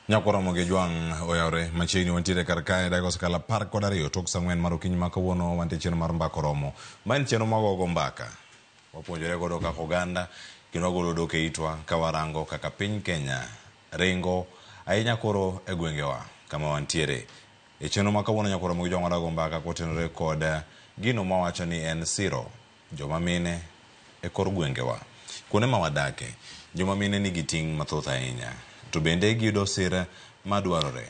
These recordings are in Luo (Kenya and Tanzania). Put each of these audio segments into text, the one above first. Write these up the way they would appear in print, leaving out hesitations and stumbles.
Nyakwar Ramogi Ojwang' oyawre machiegni wantiere kar kae dakika osekalo 12 tok saa 4 mar okinyi ma kawuono wantie chenro mar mbaka oromo. Ma en chenro magogo mbaka. Wapuonjore godo kaka oganda kendo wagolo dhok e itwa ka warango kaka piny Kenya ringo ahinya koro e gwengewa kama wantiere. E chenro ma kawuono Nyakwar Ramogi Ojwang' wadago mbaka kotenore kod gino mawacho ni en siro joma mine e kor gwengewa. Kuonde ma wadake, joma mine nigi ting' mathoth ahinya. To bende giyudo sir madwarore.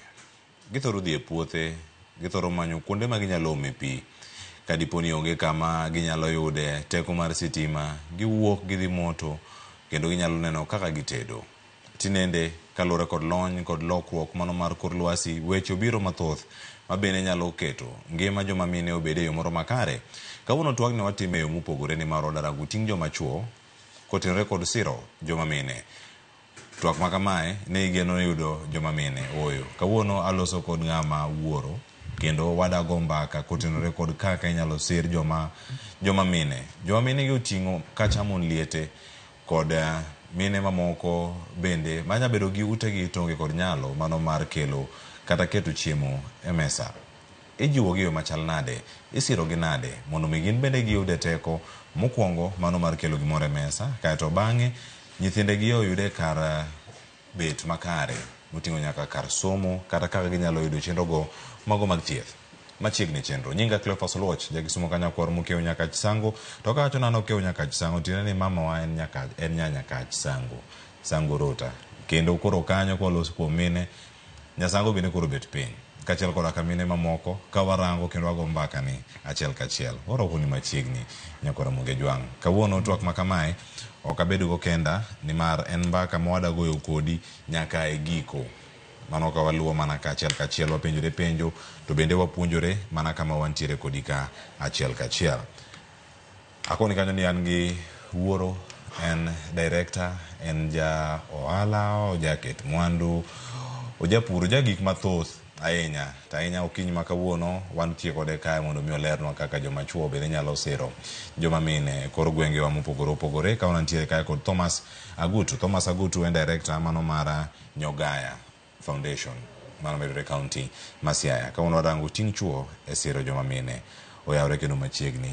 Githoro dhi e puothe, githoro manyo kuonde ma ginyalo ome pi. Ka dipo ni onge kama ginyalo yude teko mar sitima, giwuok gidhi moto kendo ginyalo neno kaka gitedo. Tinende, kaluwore kod lony kod lokruok mano mar kor lwasi, weche obiro mathoth ma bende nyalo keto ngima joma mine obed e yo moro makare. Kawuono twagni watime e yo mopogore nimar wadarango ting' joma chuo kotenore kod siro joma mine. Twak ma kamae ne igeno yudo joma mine, ooyo. Kawuono aloso kod ng'ama wuoro kendo wadago mbaka kotenore kod kaka inyalo sir joma joma mine. Joma mine gi oting'o kacha mon liete kod mine mamoko bende manya bedo gi utegi to onge kod nyalo mano mar kelo kata keto chiemo e mesa. Ijiwogi e yo machal nade? Isirogi nade mondo mi gin bende giyude teko mokwongo mano mar kelo gimoro e mesa kaeto bang'e nyithindegi oyude kar bet makare moting'o nyaka kar somo kata kaka ginyalo yudo chenrogo mago mag thieth. Machiegni chenro. Nyinga Cleophas Oluoch, jakisumo ka nyakwar Mokeo Nyakach Sango. To kawacho ni an Okew Nyakach Sango, tiende ni mamawa en Nyakach, en nya Nyakach Sango. Sango Rota. Kendo koro kanyo kwaloso kuom mine, Nyasango bende koro obet piny. Kaachiel koda ka mine mamoko, ka warango kendo wago mbaka ni achiel kachiel. Warwakoni machiegni nyakwar Ramogi Ajwang'. Kawuono twak ma kamae ok abedgo kenda nimar en mbaka ma wada goyo kodi nyaka e giko. Mano ka waluwo mana ka achiel kachiel wapenjore penjo to bende wapuonjore mana kama wantiere kodi ka achiel kachiel. Akoni kanyo ni an gi wuoro en director, en ja ohala, ojaket mwandu, ojapur, oja gik mathoth ahinya. To ahinya okinyi ma kawuono wantie kode kae mondo mi olernwa kaka joma chuo bende nyalo siro joma mine e kor gwengewa mopogore opogore. Ka wantiere kae kod Thomas Agutu. Thomas Agutu en director mano mar Nyogaya Foundation mano mayudore e county ma Siaya. Kawuono warango ting' chuo e siro joma mine oyawre kendo machiegni.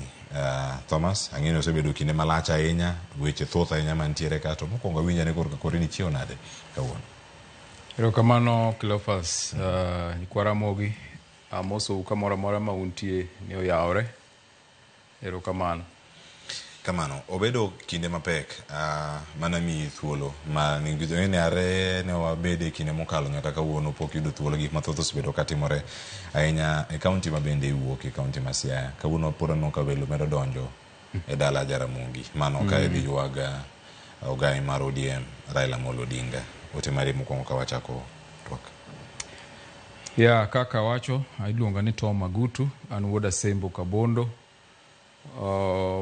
Thomas, ang'eyo ni osebedo kinde malach ahinya, weche thoth ahinya mantiere ka, to mokwongo awinj ane korka kori ni ichiew nade kawuono? Erokamano Cleophas, nyikwa Ramogi, amosou kamoro amora ma untie ni oyawre. Erokamano. Kamano, obedo kinde mapek mana miyi thuolo ma ni are ne wabede kinde mokalo nyaka kawuono pok yudo thuolo gik mathoth osebedo katimore ahinya e kaunti ma bende iwuoke, kaunti ma Siaya. Kawuono pod aneno ka welo medo donjo e dala Jaramogi. Mano ka idhi ywag ogai mar ODM Raila Amolo Odinga. Ote mari mokwongo ka wachako twak. Ya, kaka awacho, iluonga ni Tom Agutu, an wuod Asembo Kabondo,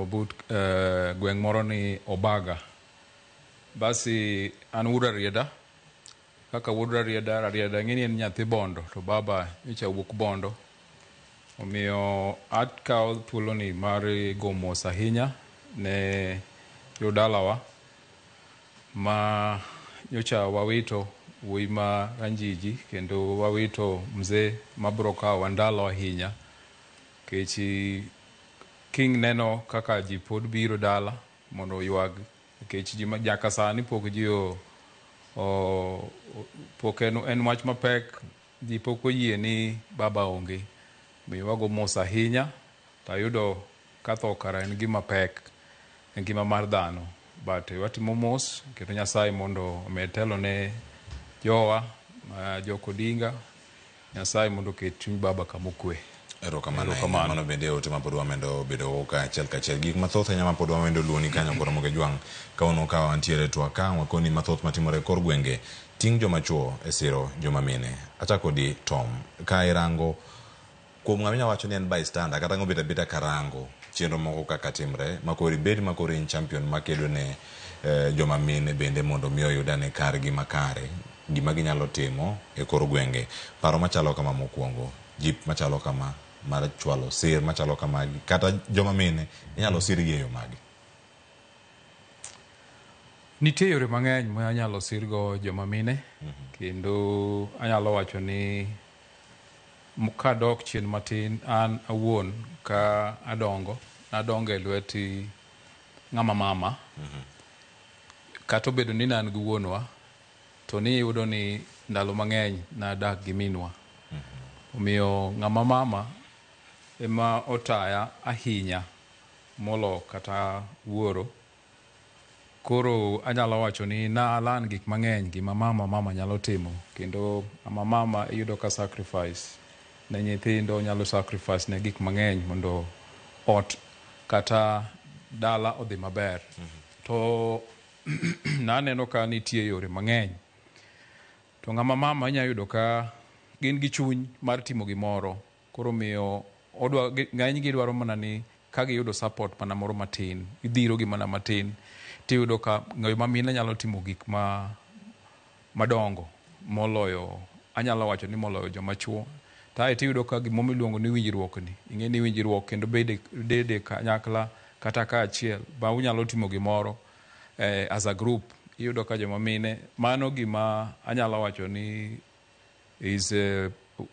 but gweng' moro ni Obaga. Basi an wuod Rarieda, kaka wuod Rarieda, Rarieda ing'e ni en nyathi Bondo, to baba nyocha wuok Bondo. Omiyo akawo thuoloni mar go mos ahinya ne jodalawa ma nyocha wawito wuoyi ma Ranjiji kendo wawito mzee mabro kawowa ndalo ahinya nikech king neno kaka ji pod biro dala mondo oywag nikech ji nyaka sani pok ji o, o, pok en, en wach mapek ji pok oyie ni baba onge. Omiyo wago mos ahinya to ayudo ka tho kara en gima pek e ngima mar dhano. But watimo mos kendo Nyasaye mondo omed telo ne jowa jok Odinga. Nyasaye mondo oket chuny baba kama okwe. Erokamano ahinya. Mano bende ote ma pod wamendo bedo go ka achiel kachiel. Gik mathoth ahinya ma pod wamendo luoni kanyo koro Ramogi Ajwang' kawuono ka wantiere twak ka wakoni mathoth matimore e kor gwenge ting' joma chuo e siro joma mine. Achako di Tom ka irango kuom ng'ama inyalo wacho ni en bystander kata ng'ama obet abeta karango chenro moko kaka timre ma koro ibed ma koro in champion makedo ne joma mine bende mondo mi oyud ane kargi makare gima ginyalo timo e kor gwenge. Paro machalo kama mokwongo, jip machalo kama mar chwalo sir machalo kamagi kata joma mine inyalo sirgi e yo mage? Nitie yore mang'eny ma anyalo sirgo joma mine, kendo anyalo wacho ni kadok chien matin, an awuon ka adongo, nadongo e lwet ng'ama mama. Kata obedo ni ne an gi wuonwa, to niyudo ni ndalo mang'eny nadak gi minwa. Omiyo ng'ama mama ema otaya ahinya molo kata wuoro. Koro anyalo wacho ni na learn gik mang'eny gima mama nyalo timo, kendo ng'ama mama iyudo ka sacrifice ne nyithindo, nyalo sacrifice ne gik mang'eny mondo ot kata dala odhi maber. To naneno ka nitie yore mang'eny. To ng'ama mama inya yudo ka gin gi chuny mar timo gimoro, koro miyo odwa ng'eny gi dwaro mana ni ka giyudo support mana moro matin, idhiro gi mana matin, tiyudo ka ng'ama mine nyalo timo gik ma madongo moloyo, anyalo wacho ni moloyo joma chuo. To ae tiyudo ka gimoro miluongo ni winjruok ni, ing'e ni winjruok kendo bede kanyakla kata kaachiel ba unyalo timo gimoro as a group. Iyudo ka joma mine, mano gima anyalo wacho ni is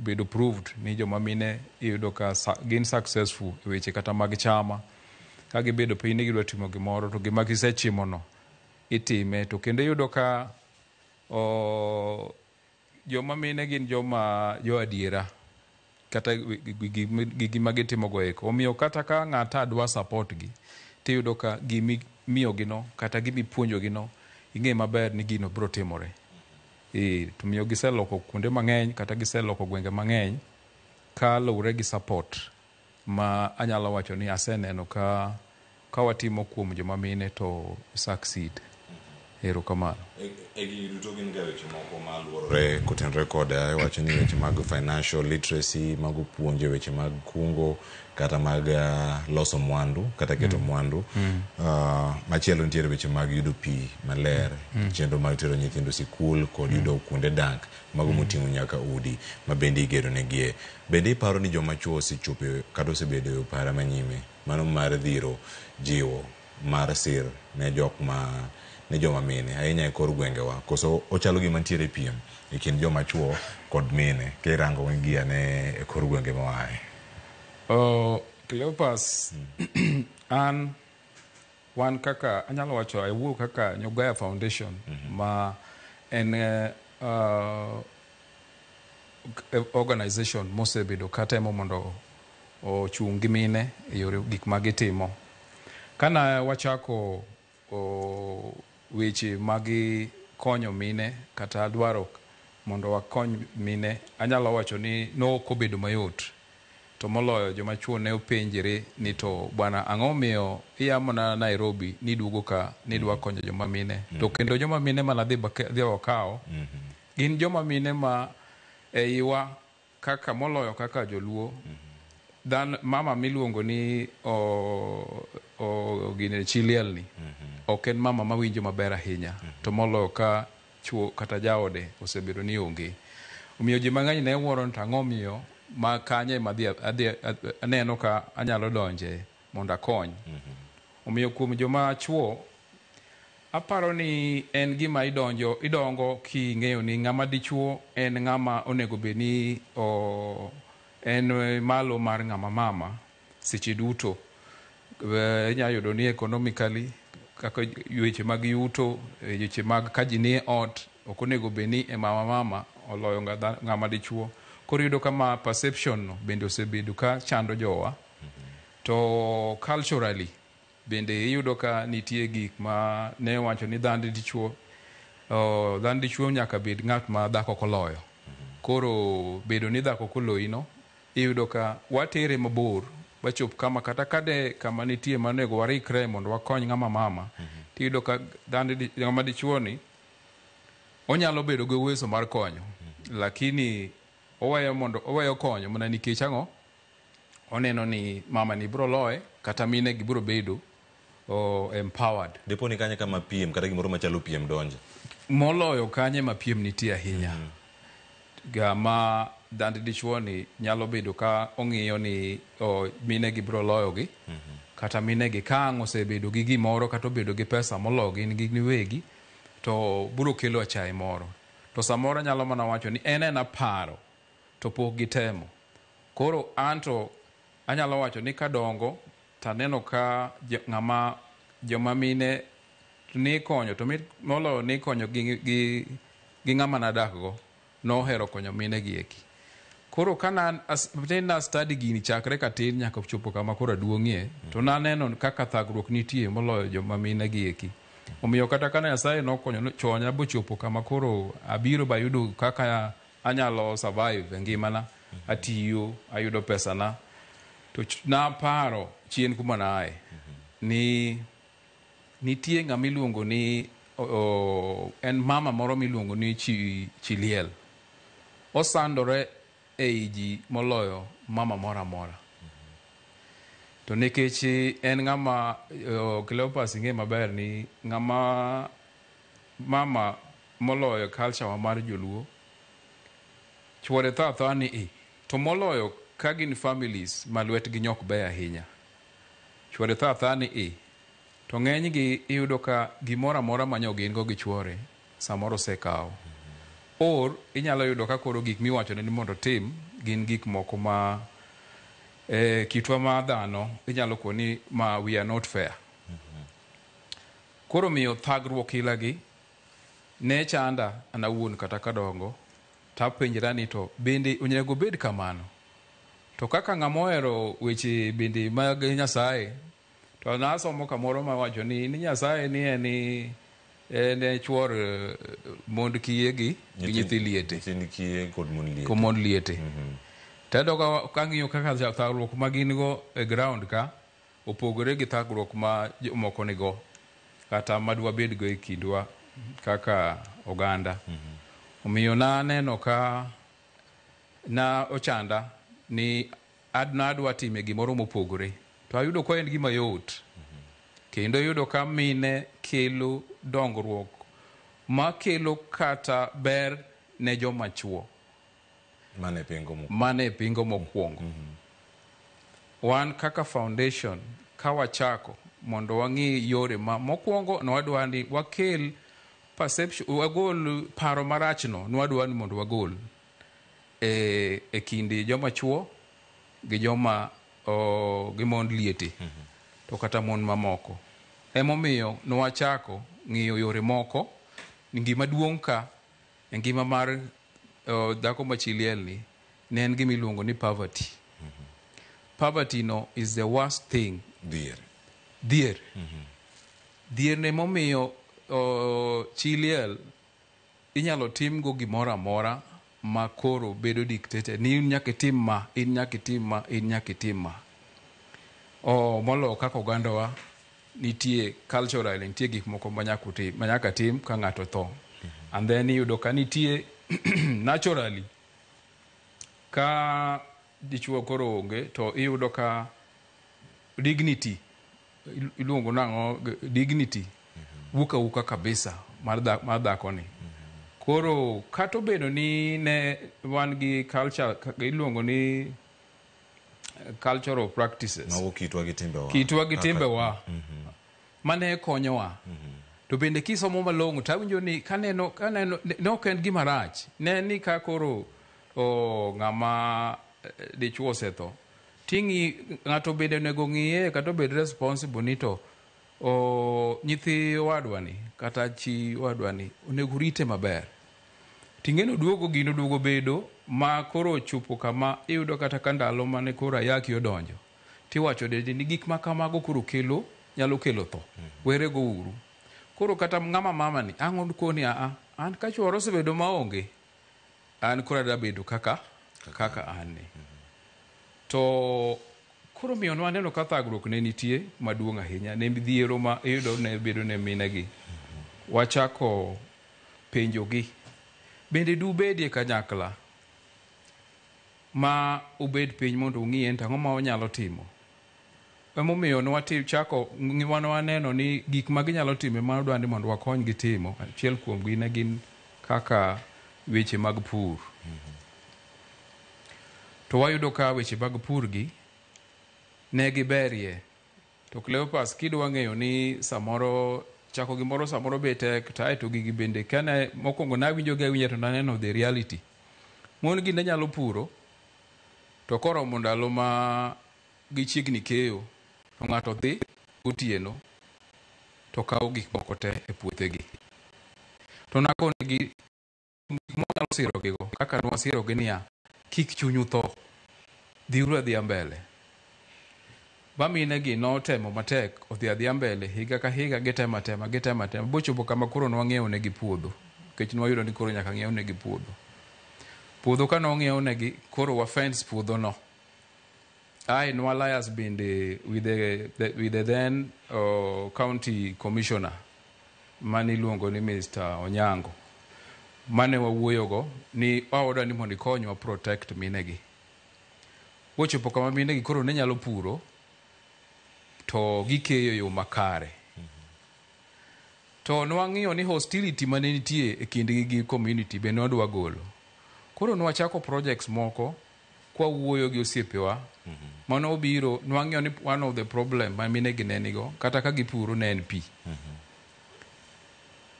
bedo proved ni joma mine iyudo ka gin successful e weche kata mag chama. Ka gibedo piny ni gidwa timo gimoro, to gima gisechimono itime. To kendo iyudo ka joma mine gin joma jo adiera kata gi gima gitimo go eko. Omiyo kata ka ng'ata dwa support gi, tiyudo ka gimi miyogi no kata gimi puonjogi no, ing'e maber ni gino biro timore. To miyo giseloko kuonde mang'eny kata giseloko gwenge mang'eny kaluwore gi support ma anyalo wacho ni aseneno ka watimo kuom joma mine to succeed. Erokamano. E gigi duto gin ga weche moko ma luorore kotenore kod iwacho ni weche mag financial literacy, mago puonjo weche mag kungo kata mag loso mwandu kata keto mwandu. Machielo nitiere weche mag yudo pi maler, chenro mag tero nyithindo sikul kod yudo kuonde dak mago moting'o nyaka udi ma bende igero negie. Bende iparo ni joma chuo osechopo kata osebedo e opara manyime mano mar dhiro jiwo mar sir ne jok ma ne joma mine ahinya e kor gwengewa, koso ochalo gima nitiere piem e kind joma chuo kod mine kirango gi ane e kor gwenge mawae? Cleopas, an wan kaka anyalo wacho awuo kaka Nyogaya Foundation ma en organization mosebedo katemo mondo ochung' gi mine e yore gik ma gitimo. Kana wachako weche mag konyo mine kata dwaro mondo wakony mine, anyalo wacho ni nok obedo mayot. To moloyo joma chuo ne openjre ni to bwana ang'o miyo iya mana Nairobi niduogo ka nidwa konyo joma mine. To kendo joma mine mana dhi wakawo gin joma mine ma eiwa kaka moloyo kaka joluo. Mama miluongo ni o gine chi liel ni ok en mama mawinjo maber ahinya, to moloyo ka chuo kata jaode osebedo ni onge. Omiyo ji mang'eny ne wuoro ni to ang'o miyo ma kanye ma adhi aneno ka anyalo donje mondo akony. Omiyo kuom joma chuo aparo ni en gima idongo king'eyo ni ng'ama dichuo en ng'ama onego bed ni en malo mar ng'ama mama seche duto. Inya yudo ni economically kaka weche mag yuto, weche mag ka ji nie ot ok onego bed ni e mama oloyo ng'ama dichuo. Koro iyudo ka ma perception no bende osebedo ka chando jowa. To culturally bende iyudo ka nitie gik ma ne wacho ni dhand dichuo nyaka bed ng'at ma dhako koloyo. Koro bedo ni dhako koloyi no, iyudo ka watere mabor bachop kama kata kade kama nitie manego warikre mondo wakony ng'ama mama. Tiyudo ka ng'ama dichuo ni onyalo bedo gi uwezo mar konyo, lakini oweyo konyo mana nikech ang'o? Oneno ni mama ni biro loye kata mine gi biro bedo empowered. Dipo ni kanye kama piem kata gimoro machalo piem donje? Moloyo kanye ma piem nitie ahinya. Gama dhand dichuo ni nyalo bedo ka ong'iyo ni mine gi biro loyo gi, kata mine gi ka ang' osebedo gi gimoro kata obedo gi pesa moloyo gin gi giwegi, to biro kelo achaye moro. To samoro anyalo mana wacho ni en ena paro to pok gitemo. Koro anto anyalo wacho ni kadongo taneno ka ng'ama joma mine nikonyo to moloyo nikonyo gi ng'ama nadak go nohero konyo mine gi eki. Koro kana na study gini chakre katin nyaka chopo kama koro aduong'ie, to naneno kaka thagruok nitie moloyo joma mine gi eki. Omiyo kata kana Nyasaye nokonyo chonya bochopo kama koro abiro bayudo kaka anyalo survive e ngimana, atiyo, ayudo pesana. To naparo chien kuma naaye ni nitie ng'ama iluongo ni en mama moro miluongo ni chi liel. Osandore ei ji moloyo mama moro amora. To nikech en ng'ama Cleopas ing'e maber ni ng'ama mama moloyo culture wa mar joluo, chuore tho athoa ni i. To moloyo ka gin families ma lwetgi nyok beyo ahinya. Chuore tho athoa ni i. To ng'enygi iyudo ka gimoro amora manyo gin go gi chuore samoro osekawo. Or inyalo yudo ka koro gik miwachone ni mondo otim gin gik moko ma kitwa ma dhano inyalo koni ma we are not fair. Koro miyo thagruok ilagi ne chanda an awuon kata kadongo tapenjra ni to bende onego bed kamano. To kaka ng'ama ohero weche bende mag Nyasaye, to nasomo kamoro mawacho ni Nyasaye ni en chuor mond kiye gi nyithi liete. Nyithind kiye kod mon liete. Kod mon liete. Tayudo kang'iyo kaka thagruok ma gin go e ground ka opogore gi thagruok ma jomoko nigo kata madwa bedgo e kindwa kaka oganda. Omiyo naneno ka na ochanda ni nadwa time gimoro mopogore. To ayudo ka en gima yot. Kendo yudo ka mine kelo dongruok makelo kata ber ne joma chuo. Mane pingo mokwongo. Mane pingo mokwongo. Wan kaka foundation ka wachako mondo wang'i yore ma mokwongo nwadwa ni wakel perception, wagol paro marachno nwadwa ni mondo wagol e kind joma chuo gi joma gi mond liete. To kata mon mamoko. Emomiyo nwachako ng'iyo yore moko ngima duong' ka e ngima mar dhako ma chi liel ni ne en gima iluongo ni poverty. Poverty no is the worst thing. Dhier. Dhier. Dhier ne momiyo chi liel inyalo timgo gimoro amora ma koro bedo dictated ni in nyaka itim ma, in nyaka itim ma, in nyaka itim ma. Moloyo kaka ogandawa nitie culturally nitie gik moko ma nyaka tim ka ng'ato tho. And then iyudo ka nitie naturally ka dichuo koro onge to iyudo ka dignity iluongo nang'o dignity wuok awuoka kabisa mar dhakoni. Koro kata obedo ni ne wan gi culture iluongo ni cultural practices. Mago kitwa gi timbewa. Kitwa gi timbewa. Mane konyowa. To bende kisomo malong'o tawinjo ni kaneno ne ok en gima rach. Ne ni ka koro ng'ama dichuo osetho, ting'i ng'ato bende onego ng'iye kata obed responsible ni to nyithi owadwa ni kata chi owadwa ni onego rite maber. Ting'eno duogo gino duogo bedo ma koro ochopo kama iyudo kata ka ndalo mane koro ayaki odonjo tiwacho ni gik ma kamago koro kelo nyalo kelo tho. Werego uru. Koro kata ng'ama mama ni ang' koni a an ka chuora osebedo maonge an koro adwa bedo kaka an ni. To koro miyo nwaneno ka thagruok ne nitie maduong' ahinya ne midhiero ma iyudo ne bedo ne minegi. Wachako penjogi bende dubedie kanyakla ma ubed piny mondo ung'i en ang'o ma wanyalo timo. Emomiyo nwachako waneno ni gik ma ginyalo timo ma wadwa ni mondo wakonygi timo achiel kuomgi ne gin kaka weche mag pur. To wayudo ka weche mag pur gi ne giberie. To Cleopas kidwa ng'eyo ni samoro Chako gimoro samoro be tek, to aeto gigi bende kane mokwongo nawinjo gi awinja to naneno the reality. Mon gi ne nyalo puro, to koromo ndalo ma gichiegni keyo, to ng'ato dhi gotieno to kawo gik moko te e puothegi. To nakonegi gik mwanyalo sirogigo kaka nwasirogi niya, kik chunyu tho, dhiuru adhiya mbele. Ba minegi notemo matek odhi adhiya mbele higa ka higa gitemo atema gitemo atema bochopo kama koro nwang'iewo negi puodho nikech nwayudo ni koro nyaka ng'iew negi puodho. Puodho ka nong'iew negi koro wa fence puodho no. Ae nwa liaise bende with the then county commissioner mane iluongo ni Mr. Onyango mane wawuoyogo ni waoda ni mondo ikonywa protect minegi. Bochopo kama minegi koro ne nyalo puro to gikeyo e yo makare. To nwang'iyo ni hostility mane nitie e kindgi gi community be nwadwa golo. Koro nwachako projects moko kwawuoyo gi osiepewa mano obiro nwang'iyo ni one of the problem ma minegi ne nigo kata ka gipuro ne en pi.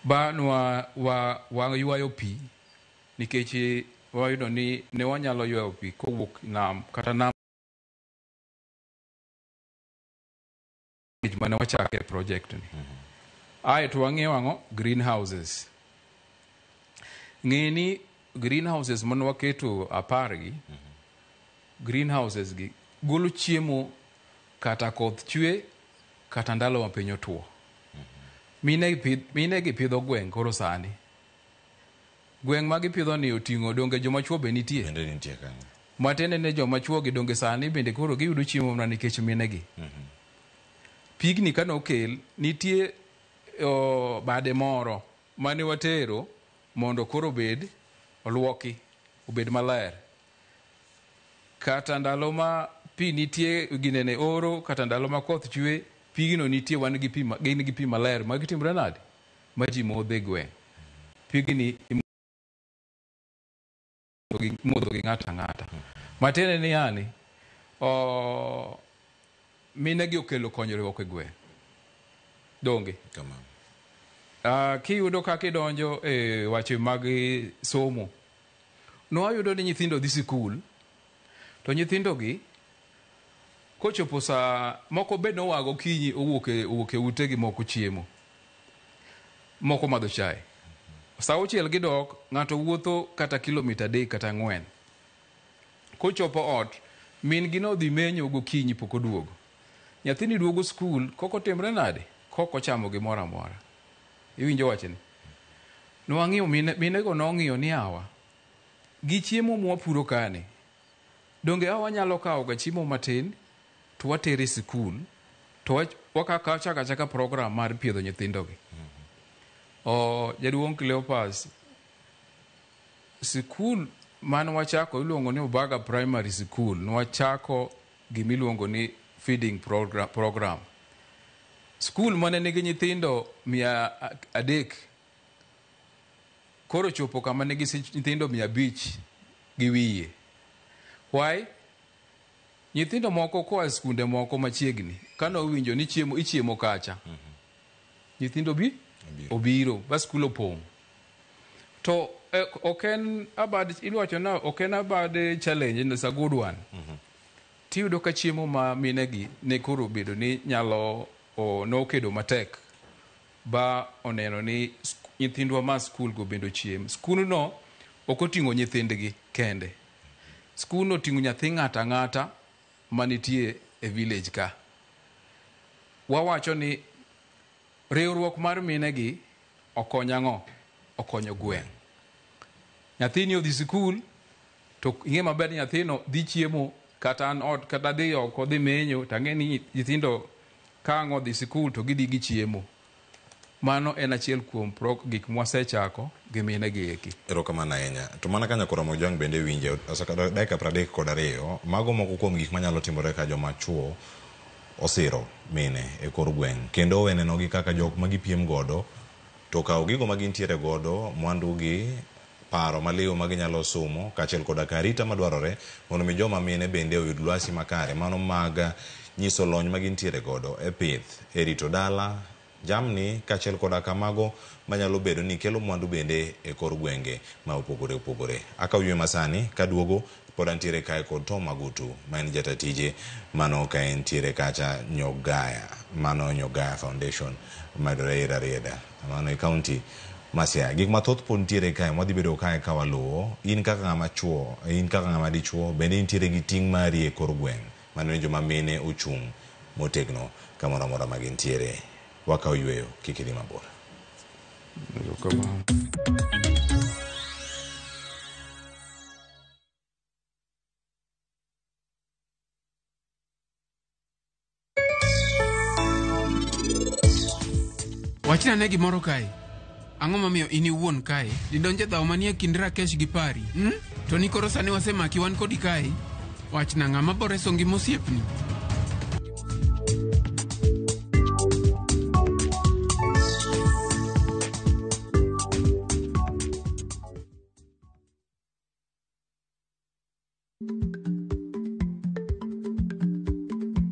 Ba nwa wa waywayo pi nikech wayudo ni ne wanyalo ywayo pi kowuok nam kata nam mane wachake project ni. Ae to wang'iyo ang'o? Greenhouses. Ng'e ni greenhouses mane waketo 10 gi, greenhouses gi golo chiemo kata koth chwe kata ndalo ma piny otuo. Mine gi pidho gweng' koro sani. Gweng' ma gipidho ni oting'o donge joma chuo be nitie? Bende nitie kanyo. Matiende ni joma chuo gi donge sani bende koro giyudo chiemo mana nikech mine gi. Pigni kane okel, nitie bade moro mane watero mondo koro obed oluoki, obed maler. Kata ndalo ma pi nitie ginene oro, kata ndalo ma koth chwe, pigno nitie, wan gi pi, gin gi pi maler. Ma gitimre nade? Ma ji modho e gweng'. Pigni imodho gi ng'ato ang'ata. Matiende ni yani, mine gi okelo konyruok e gweng'. Donge? Kamano. Kiyudo kaka idonjo e weche mag somo, nwayudo ni nyithindo dhi sikul, to nyithindo gi kochopo saa moko be noa gokinyi owuok e utegi moko chiemo, moko madho chae. Saa 6 gidok, ng'ato wuotho kata kilomita 3 kata 4. Kochopo ot, min gi nodhi menyo gokinyi pok oduogo. Nyathini duogo skul, kok otimre nade? Kok ochamo gimoro amora. Iwinjo wachni? Nwang'iyo minego nong'iyo ni awa, gi chiemo mwapuro kani, donge awa wanyalo kawo ga chiemo matin to watere sikul to wachako achaka program mar piedho nyithindogi. Jaduong' Cleopas, sikul mane wachako iluongo ni Obaga Primary School, nwachako gimiluongo ni feeding program. Skul mane nigi nyithindo 300 koro chopo kama nigi nyithindo 500 gi wiye. Why? Nyithindo moko koa e skunde moko machiegni kane owinjo ni chiemo ichiemo kacha, nyithindo bi obiro ba skul opong'. To ok en a bad, iwacho na ok en a bad challenge, it's a good one. Tiyudo ka chiemo ma minegi ne koro bedo ni nyalo nokedo matek ba oneno ni nyithindwa ma skul go bende ochiem. Skul no ok oting'o nyithindgi kende. Skul no oting'o nyathi ng'ato ang'ata manitie e village ka. Wawacho ni riwruok mar minegi okonyo ang'o? Okonyo gweng'. Nyathini odhi sikul to ing'e maber ni nyathino dhi chiemo kata an ot kata dhi oko dhi menyo to ang'e ni nyithindo ka ang' odhi sikul to gidhi gichiemo. Mano en achiel kuom gik mwasechako gi mine gi eki. Erokamano ahinya. To mana ka Nyakoro Mojwang' bende winje, osekadho dakika 32, mago moko kuom gik manyalo timore ka joma chuo osiro mine e kor gweng'. Kendo owe nenogi kaka jok ma gipiem godo, to kawo gigo ma gintiere godo, mwandu gi, paro maliw ma ginyalo sumo, kaachiel koda ka arita madwarore mondo mi joma mine bende oyud lwasi makare, mano mag nyiso lony ma gintiere godo e pith, e rito dala, Jamni kaachiel koda kamago manyalo bedo ni kelo mwandu bende e kor gwenge ma opogore opogore. Akaw ywe masani kaduogo pod antiere kae kod Tom Agutu ma en jata tije mano ka entiere kacha Nyogaya, mano Nyogaya Foundation mayudore Rarieda, mano e kaunti ma Siaya. Gik mathoth pod nitiere kae mwadhi bedo kae ka waluwo. In kaka ng'ama chuo, in kaka ng'ama dichuo, bende intiere gi ting' mari e kor gweng'. Mano ni joma mine ochung' motegno kamoro amora ma gintiere. Wakaw yweyo, kik idhi mabor. Erokamano. Wachna ne gimoro kae. Ang'o momiyo in iwuon kae didonje dhaw manie kind Rakesh gi Pari? Hmm? To ni koro sani wasemaki wan kodi kae. Wachna ng'ama boreso ngima osiepni.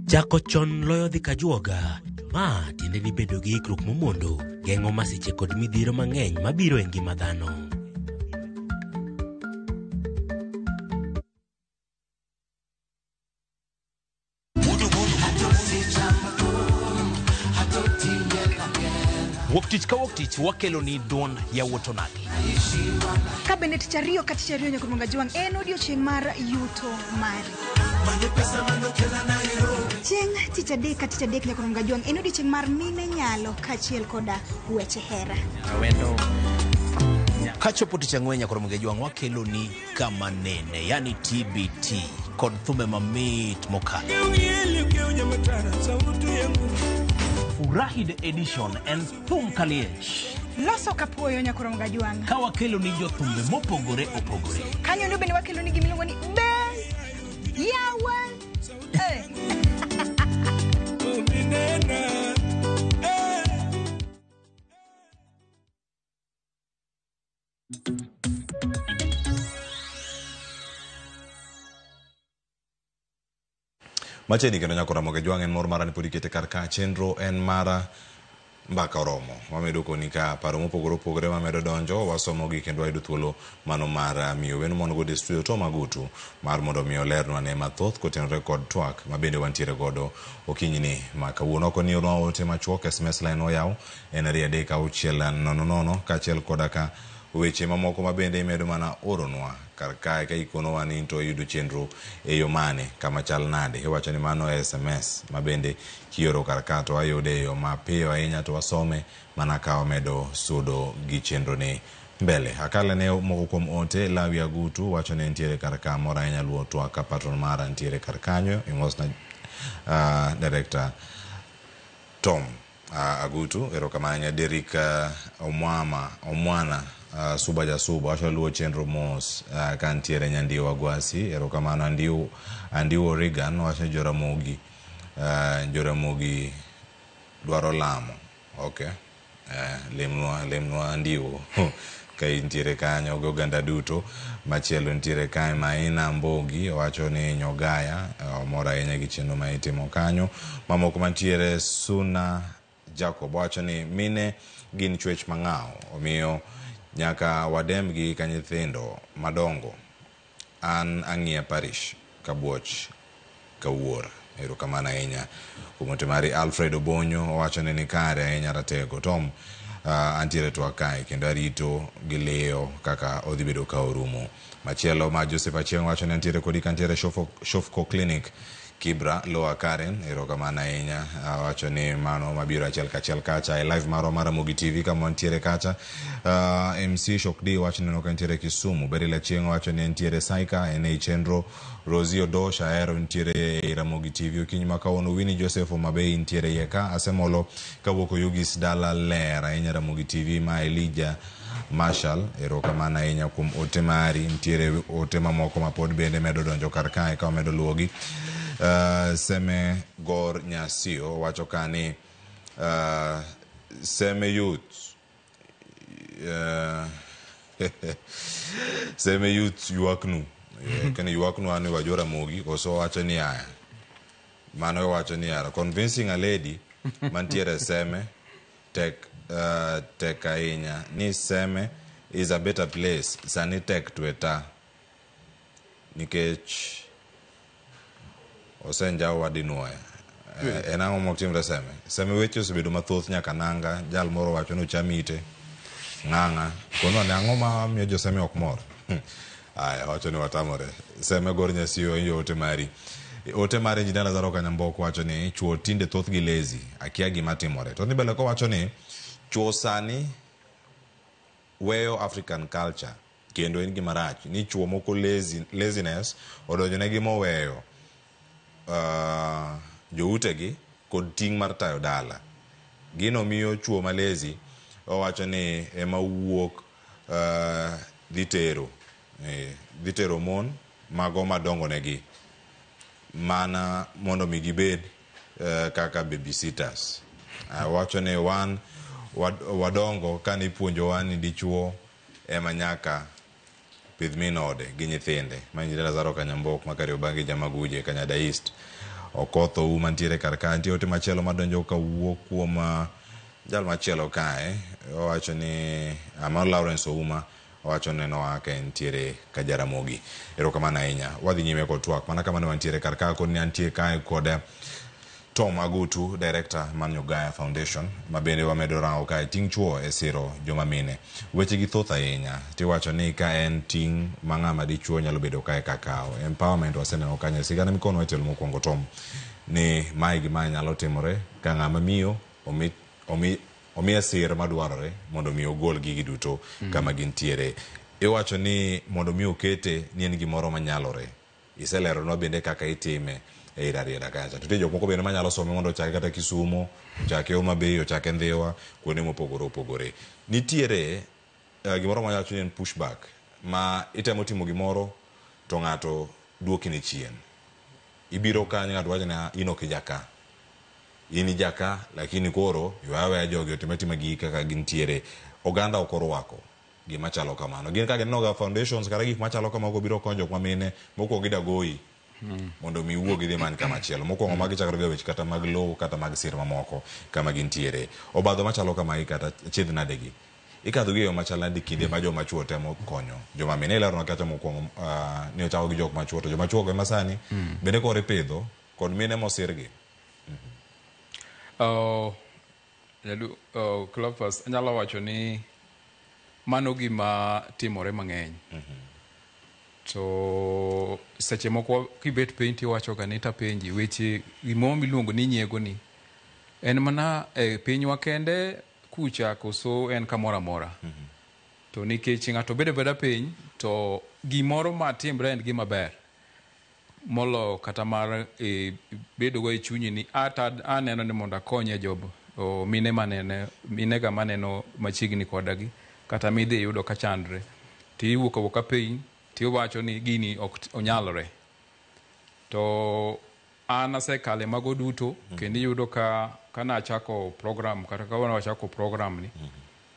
Chako chon loyo dhi kajuoga. Ma tiende ni bedo gi ikruok momondo geng'o masiche kod midhiero mang'eny mabiro e ngima dhano. Wuok tich ka wuok tich wakelo ni duond yawuot onagi. Ka bende tich ariyo ka tich ariyo nyaka Mwanga Jwang' en odiochieng' mar yuto mari. Chieng' tich adek ka tich adek nyaka Mwanga Jwang' en odiochieng' mar mine nyalo kaachiel koda weche hera. Kachopo tich ang'wen nyaka Ramogi Ajwang' wakelo ni kama nene, yani TBT kod thumbe mamit mokalo. Furahi the Edition en thum kaliech Loso kapuoyo nyaka Mwanga Jwang'. ka wakelo ni jothumbe mopogore opogore. Kanyo ndo bende wakelo ni gimiluongo ni be yawa. Eh. Machiegni kendo nyaka Ramogi Ajwang' en mor mara ni pod ikete kar ka chenro en mara mbaka oromo. Wamedo koni ka paro mopogore opogore mamedo donjo wasomogi kendo wayudo thuolo mano mar miyo wendo mon godo e studio Tom Agutu mar mondo mi olernwa ne mathoth kotenore kod twak ma bende wantiere godo okinyini ma kawuono. Oko ni ornwa ote machuok, SMS line oyaw en 23600 kaachiel koda ka weche mamoko ma bende imedo mana oronwa kar kae ka ikonowa ni to iyudo chenro e yo mane kama chal nade. Iwacho ni mano SMS ma bende kioro kar ka to wayude e yo mapiyo ahinya to wasome mana ka wamedo sudo gi chenro ni mbele. Akale ne moko kuom ote. Lawi Agutu wacho ni nitiere kar ka moro ahinya luwo twak ka patron mara nitiere kar kanyo. Imosna director Tom Agutu, erokamano ahinya. Derrick Omwana Suba Jasuba wacho luwo chenro mos ka nitiere Nyandiwa Gwasi, erokamano. Andiwo Regan wacho ni Joramogi dwaro lamo. Okay. Lemnwa Andiwo ka intiere kanyo gi oganda duto. Machielo nitiere kae Maina Mbogi wacho ni Nyogaya omor ahinya gi chenro ma itimo kanyo. Mamoko mantiere Suna Jacob wacho ni mine gin chwech mang'aw, omiyo nyaka wademgi ka nyithindo madongo. An ang'iya parish kabuoch kawuor. Erokamano ahinya kuom ote mari. Alfred Obonyo owacho ni nikare ahinya ratego. Tom antiere twak kae kendo arito gi liyo kaka odhi bedo ka orumo. Machielo ma Joseph Achieng' wacho ni antiere kodi kantiere Shofco Clinic Kibra Lower Karen, erokamano ahinya. Awacho ni mano mabiro achiel kachiel kacha e live marwa mar Ramogi TV kama wantiere kacha. MC Shokdi wacho ni ka nitiere Kisumu. Beryl Achieng' wacho ni nitiere Saika en ei chenro. Rosie Odosh ahero nitiere e Ramogi TV okinyi ma kawuono. Winnie Joseph Omabei nitiere iye ka. Asemolo kawuok Oyugis dala ler ahinya Ramogi TV ma Elijah Marshall, erokamano ahinya kuom ote mari. Nitiere ote mamoko ma pod bende medo donjo kar kae ka wamedo luwogi. Seme Gor Nyasio wacho ka ni Seme Youth Seme Youth ywaknu. Kani ywaknu an wa Ramogi koso wacho ni aya. Mano wacho ni aya. Convincing a lady mantiere Seme tek tek ahinya ni Seme is a better place sani tek tweta nikech osenjaw dinuoya. En ang'o mok timre Seme? Seme weche osebedo mathoth nyaka nanga jal moro wacho ni ocham ite ng'ang'a kono ne ang'o ma miyo jo Seme ok mor. Aya wacho ni watamore Seme gor nyasiyo injo ote mari. Ote mar Engineer Lazaro Kanyambok wacho ni chuo tinde thothgi lazy, akia gima timore. Tony Beleko wacho ni chuo sani weyo African culture kendo en gima rach ni chuo moko laziness odonjonegi moweyo joutegi kod ting' mar tayo dala. Gino miyo chuo ma lazy owacho ni ema wuok dhi tero mon mago madongo negi mana mondo mi gibed kaka babysitters. Wacho ni wan wadongo kane ipuonjowa ni dichuo ema nyaka pidh min ode gi nyithinde. Ma Engineer Lazaro Kanyambok ma Kariobangi Jamaguje Kanyada East. Okoth Ouma mantiere kar ka. Nitie ote machielo madonjo kawuok kuom jal machielo kae. Owacho ni Amaro Lawrence Ouma owacho ni nenowa ka entiere Kajaramogi. Erokamano ahinya. Wadhi nyime kod twak. Mana kama ne wantiere kar ka kod ni antie kae kod Tom Agutu, Director mar Nyogaya Foundation, ma bende wamedo rango kae ting' chuo e siro joma mine. Weche gi thoth ahinya. Tiwacho ni ka en ting' ma ng'ama dichuo nyalo bedo kae kakawo. Empowerment waseneno kanyo. Sigana mikono e tielo mokwongo Tom, ni mae gima nyalo timore ka ng'ama miyo omiye sir madwarore mondo mi ogol gigi duto kama gintiere. Iwacho ni mondo mi okete ni en gimoro manyalore. Iseleronwa bende kaka itime e Rarieda kacha. To nitie jok moko bende manyalo some mondo ochake kata Kisumo, ochake Homa Bay, ochake Ndhiwa, kuonde mopogore opogore. Nitiere gimoro mawacho ni en pushback, ma itemo timo gimoro to ng'ato duoki ni chien. Ibiro kanyo ng'ato wacho ni in ok ijaka. In ijaka, lakini koro ywa aweya jogi otim atima gigi kaka gintiere. Oganda ok orwako gima chalo kamano. Gin ka gineno ga foundations kata gik machalo kamago biro konyo jok mamine, mokwongo gidagoyi mondo mi iwuog idhi many kama chielo. Mokwongo magi chakore ga weche kata mag lowo kata mag sir mamoko kama gintiere. Obadho machalo kamae kata chiedh nade gi. Ikadho gi e yo machal nade kinde ma joma chuo temo konyo joma mine. Ilerona kacha mokwongo ni ochako gi jok machuo to joma chuo go ema sani bende koro ipidho kod mine mosirgi. Cleophas, anyalo wacho ni mano gima timore mang'eny. To seche moko kibet piny tiwacho ga ni tapenji weche gimoro miluongo ni nyiego ni en mana e pinywa kende kucha koso en kamoro amora. To nikech ng'ato bedo abeda piny to gimoro matimre en gima ber molo kata mar bedo go e chunyi ni ata aneno ni mondo akonye job mine manene minega maneno machiegni koda gi kata midhi yudo ka chandre tiwuok awuoka piny tiwacho ni gini ok onyalore. To an asekale mago duto kendo iyudo ka kanachako program kata ka wachako program ni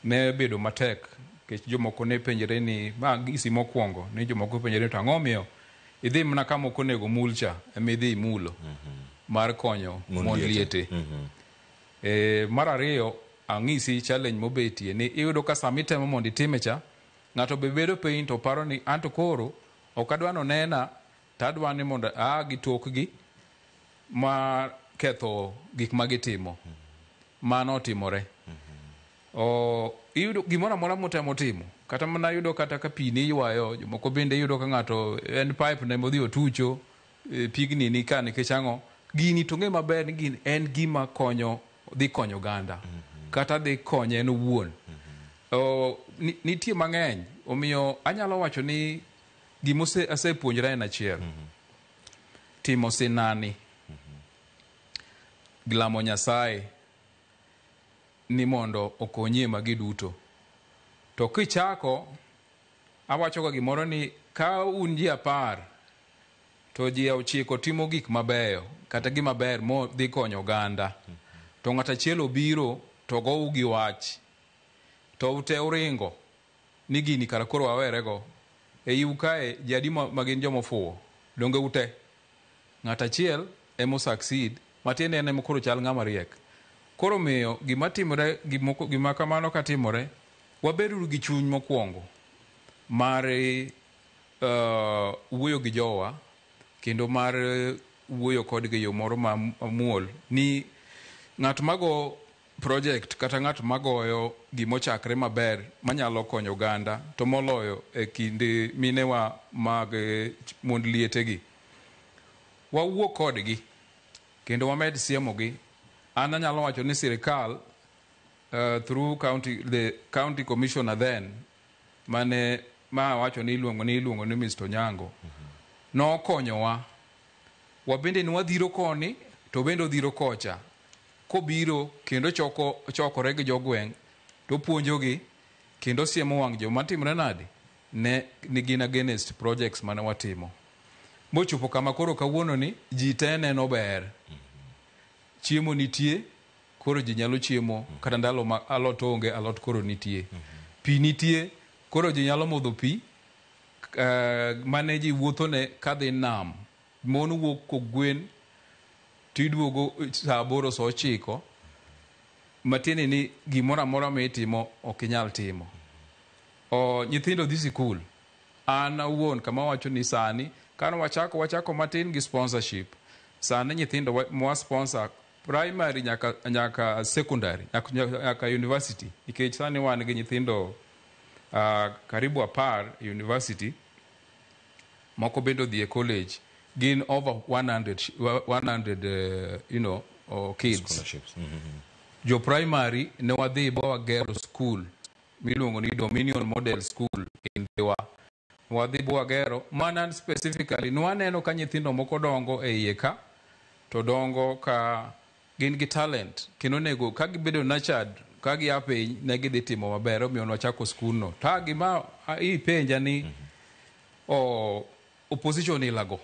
ne bedo matek nikech jomoko ne penjre ni ma gisi mokwongo ni jomoko penjre to ang'o miyo idhi mana kama ok onego mul cha ema idhi imulo mar konyo mon liete. Mar ariyo ang'isi challenge mobetie ni iyudo ka sama itemo mondo itime cha ng'ato be bedo piny to paro ni anto koro ok adwa nonena to adwa ni mondo aa gi tokgi mar ketho gik ma gitimo. Mano otimore. Iyudo gimoro amora motemo timo kata mana yudo kata ka pi ni ywayo jomoko bende iyudo ka ng'ato en pipe ne modhi otucho pigni ni ka nikech ang'o gini to ng'e maber ni gini en gima konyo dhi konyo oganda kata dhi konye en owuon. Nitie mang'eny omiyo anyalo wacho ni gima asepuonjra en achiel. Timo sinani lamo Nyasaye ni mondo okonyie magi duto. To kichako awacho ga gimoro ni ka un ji 10 to ji 9 timo gik mabeyo kata gima ber mo dhi konyo oganda to ng'at achiel obiro to gou gi wach to ute uringo ni gini kara koro wawerego e iu kae ji adi ma gin joma ofuwo donge ute ng'at achiel emo succeed matiende en ema koro chal ng'ama riek. Koro miyo gima timore gimoko gima kamano katimore, wabeduru gi chuny mokwongo mar wuoyo gi jowa kendo mar wuoyo kodgi e yo moro mamuol ni ng'at mago project kata ng'at magoyo gimochakre maber manyalo konyo oganda to moloyo e kind minewa mag mond lietegi. Wawuo kodgi kendo wamed siemogi. An anyalo wacho ni sirikal through county, the county commissioner then mane ma wacho ni iluongo ni Mr. Onyango nokonyowa. Wabende ne wadhiro koni to bende odhiro kocha kobiro kendo chokore gi jogweng' to puonjogi kendo siemo wang' joma timre nade ne ni gin against projects mane watimo mochopo kama koro kawuono ni ji te neno ber. Chiemo nitie, koro ji nyalo chiemo kata ndalo ma alot onge, alot koro nitie. Pi nitie, koro ji nyalo modho pi mane ji wuothone kadhi nam. Mon wuok kogwen tiduogo saa 8 saa 9, matiende ni gimoro amora mitimo ok inyal timo. Nyithindo dhi sikul. An awuon kama wacho ni sani kane wachako matin gi sponsorship, sani nyithindo mwa sponsor primary nyaka secondary nyaka university, nikech sani wan gi nyithindo karibu 10 university, moko bende odhi e college, gin over 100 kids. Scholarships. Jo primary ne wadhi ba wagero school miluongo ni Dominion Model School e Ndhiwa. Wadhi bwagero mana specifically nwaneno ka nyithindo moko dongo e iye ka to dongo ka gin gi talent kendo onego ka gibedo nurtured ka gia piny ne gidhi timo maber, omiyo nwachako skundno. Ta gima ipenja ni o opposition ilago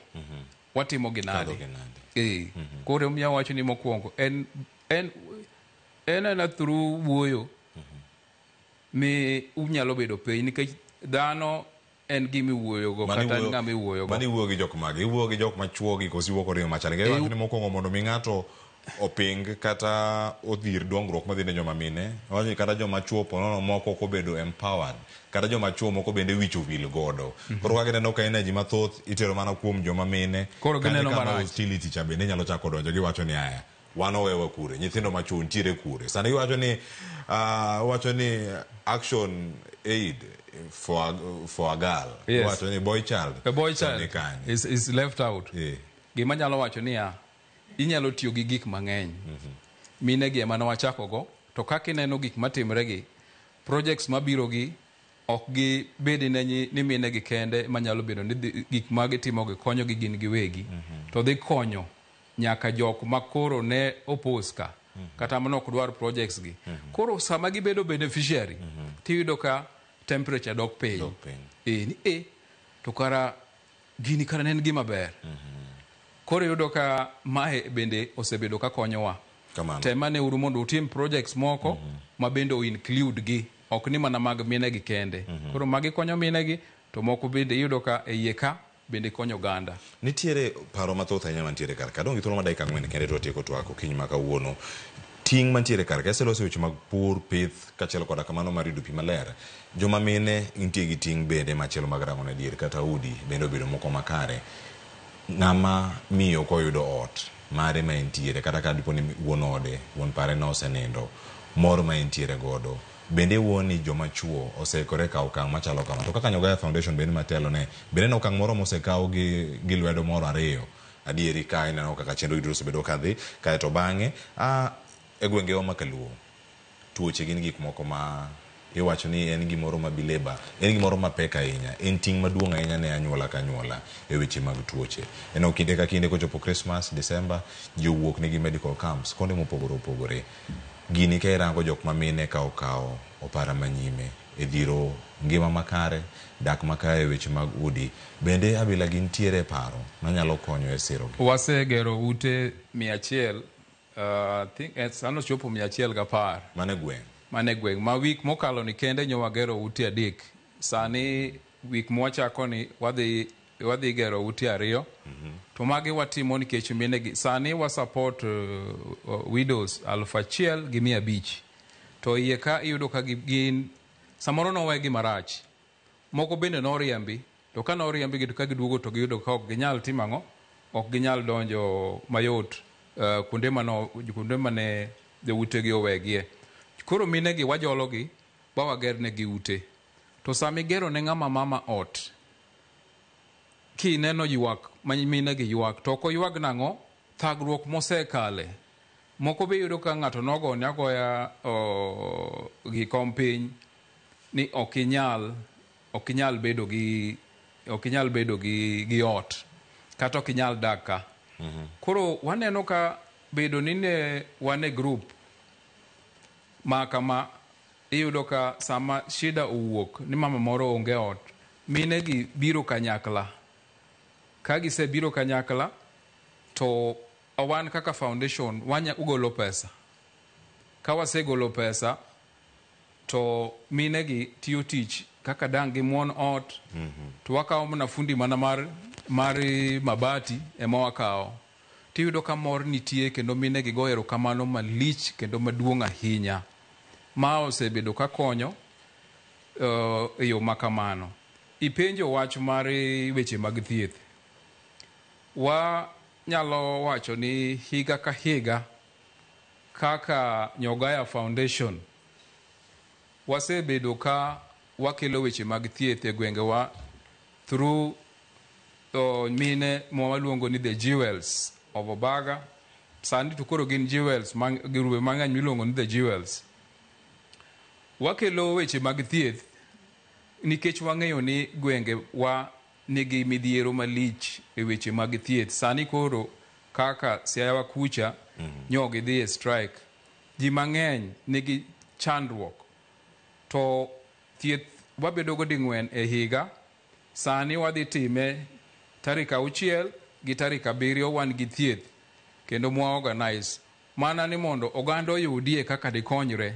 watimo gi nade? Kadho gi nade? Koro omiyo awacho ni mokwongo en ena through wuoyo mi unyalo bedo piny, nikech dhano en gima iwuoyogo Mano kata en iwuoyo- ng'ama iwuoyogo. Mano iwuoyo gi jok mage? Iwuoyo gi jok machuo gi koso iwuoyo kod yo machal? Nikech iwacho ni mokwongo mondo mi ng'ato oping kata odhir dongruok madhi ne joma mine, iwacho ni kata joma chuo ponono moko ok obedo empowered, kata joma chuo moko bende wich owil godo. Koro ka gineno ka energy mathoth itero mana kuom joma mine, Koro kanyo gineno kama marach. hostility cha bende nyalo chako donjo. Giwacho ni aya, wan owewa kure, nyithindo machuo nitiere kure? Sani giwacho ni wacho ni action aid for a girl. Wacho ni boy child A boy to child ni kanye? is left out. Gima nyalo wacho niya, inyalo tiyo gi gik mang'eny. Mine gi ema ne wachakogo, to kaka ineno gik matimre gi, projects mabiro gi ok gibed ni mine gi kende manyalo bedo ni gik ma gitimo gi konyo gi gin giwegi. To dhi konyo nyaka jok ma koro ne oppose ka kata mane ok dwar projects gi. Koro sama gibedo beneficiary, tiyudo ka temperature dok piny. Dok piny. Ni to kara gini kara ne en gima ber. Koro iyudo ka mae bende osebedo ka konyowa. Kamano. Temane uru mondo utim projects moko ma bende o include gi, ok ni mana mag mine gi kende. Koro magi konyo mine gi, to moko bende iyudo ka e iye ka bende konyo oganda. Nitiere paro mathoth ahinya mantiere kar ka. Adong' gi thuolo mar dakika 4 kende to watieko twak okinyi ma kawuono. Ting' mantiere kar ka, iseloso weche mag pur, pith, kaachiel koda kamano mar yudo pi maler. Joma mine nitie gi ting' bende machielo mag rango ne dier kata udi bende obedo moko makare. Ng'ama miyo koyudo ot mare ma entiere, kata ka dipo ni wuon ode, wuon pare ne osenindo, mor ma entiere godo, bende wuon ni joma chuo oseikore kawo okang' machalo kama. To kaka Nyogaya Foundation bende matelo ne, bende en okang' moro mosekaw gi lwedo moro ariyo. Adieri ka ineno kaka chenro duto osebedo kadhi, kaeto bang'e e gwengewa ma kaluo, tuoche gin gik moko ma iwacho ni en gimoro ma bileba, en gimoro mapek ahinya, en ting' maduong' ahinya ne anyuola ka anyuola e weche mag tuoche. Eno kinde ka kinde kochopo Christmas, December, ji owuok nigi medical camps kuonde mopogore opogore. Gini ka irango jok ma mine ka okawo opara manyime e dhiro ngima makare, dak makare e weche mag udi, bende abila gintiere e paro manyalo konyo e sirogi. Wasegero ute 100, think sano chopo 110. Mano e gweng'. Mane e gweng'. Ma wik mokalo ni kende nyo wagero ute 3. Sani wik mwachako ni wadhi wadhi gero ute 2. To magi watimo nikech mine gi sani wa support widows 1500. To iye ka iyudo ka gin samoro nowegi marach. Moko bende noriembi, to ka noriembi gi to ka giduogo to giyudo ka ok ginyal timo ang'o? Ok ginyal donjo mayot kuonde mane joutegi owegie. Koro mine gi wajologi ba wagernegi ute. To sama igero ne ng'ama mama ot, kineno ywak ma mine gi ywak, to ok oywag nang'o? Thagruok mosekale. Moko be iyudo ka ng'ato nogone agoya gi kom piny ni ok inyal bedo gi ok inyal bedo gi ot kata ok inyal dak ka. Koro waneno ka bedo ni ne wan e group ma kama, iyudo ka sama shida owuok ni mama moro onge ot, mine gi biro kanyakla. Ka gisebiro kanyakla to wan kaka foundation wanya golo pesa. Ka wasegolo pesa to mine gi tiyo tich kaka dang' gimuon ot, to wakawo mana fundi mana mar mabati ema wakawo. Tiyudo ka mor nitie kendo mine gi go erokamano malich kendo maduong' ahinya. Ma osebedo ka konyo e yo ma kamano. Ipenjo wach mar weche mag thieth. Wanyalo wacho ni higa ka higa kaka Nyogaya Foundation wasebedo ka wakelo weche mag thieth e gwengewa through mine ma waluongo ni the Jewels of Obaga. Sani to koro gin jewels, grube mang'eny miluongo ni the Jewels. Wakelo weche mag thieth nikech wang'eyo ni gwenge wa nigi midhiero malich e weche mag thieth. Sani koro kaka Siaya kucha nyo gidhi e strike. Ji mang'eny nigi chandruok. To thieth wabedo go ding'wen e higa. Sani wadhi time tarik 6 gi tarik 7 wan gi thieth kendo mwa organize mana ni mondo oganda oyudie kaka dikonyre.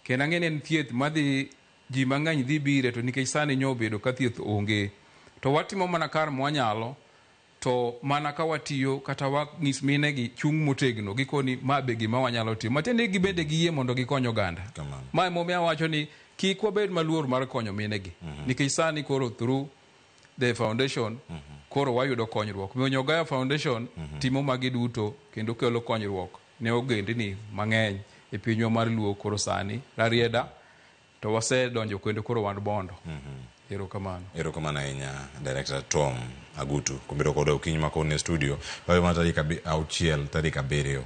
Kendo ang'e ni en thieth madhi ji mang'eny dhi bire, to nikech sani nyo obedo ka thieth onge. To watimo mana kar mwanyalo, to mana ka watiyo kata wang'is mine gi chung' motegno gikoni ma be gima wanyalo timo. Matiende ni gibende giyie mondo gikony oganda. Ma emomiyo awacho ni kik wabed maluor mar konyo mine gi. Nikech sani koro through the foundation koro wayudo konyruok. Omiyo Nyogaya Foundation timo magi duto kendo kelo konyruok ne ogendni mang'eny e pinywa mar Luo. Koro sani Rarieda to wasedonjo kendo koro wan Bondo. Erokamano. Erokamano ahinya, Director Tom Agutu, kuom bedo kodwa okinyi ma kawuono e studio. Wawe mana tarik 6 tarik 7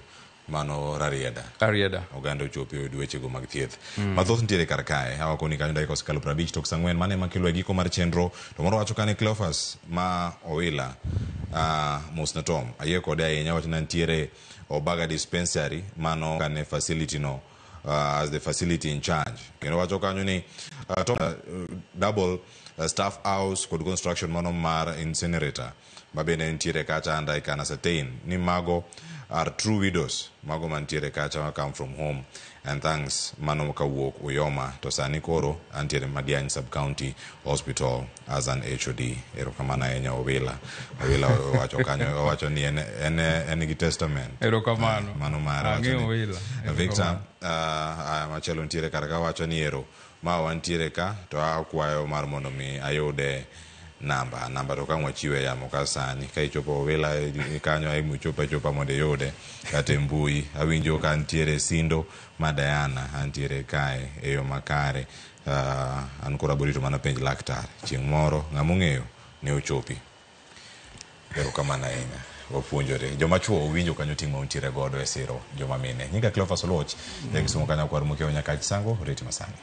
mano Rarieda. Rarieda. Oganda ochopi oyud wechego mag thieth. Mathoth nitiere kar kae. Awakoni kanyo dakika osekalo 4:50, mano ema kelo e giko mar chenro. To moro wacho kane Cleophas ma Owila, mosna Tom, ayie kode ahinya, wacho ni nitiere Obaga Dispensary mano kane facility no as the facility in charge. Kendo wacho kanyo ni Tom, double staff house kod construction mano mar incinerator ma bende nitiere kacha, and I can ascertain ni mago are true widows mago mantiere kacha ma come from home and thanks mano kawuok Uyoma, to sani koro antiere Madiany Sub County Hospital as an HOD. Erokamano ahinya, Owila. Owila owacho kanyo, owacho ni en gi testament. Erokamano. Mano mare. Ang'eyo Owila. Victor machielo nitiere kar ka wacho ni ero ma wantiere ka to akwayo mar mondo mi ayude namba to ka wachiwe yamo ka sani ka ichopo Owila kanyo ichopo achopa mondo iyude kata e mbui. Awinjo ka nitiere Sindo ma Diana antiere kae e yo makare. An koro aborito mana penj laktar chieng' moro ng'ama ong'eyo ne ochopi. Erokamano ahinya, wapuonjore. Joma chuo owinjo kanyo ting' ma untiere godo e siro joma mine. Nyinga Cleophas Oluoch, ja Kisumu kanyo kwar mokiewo nyaka Sango, reti masani.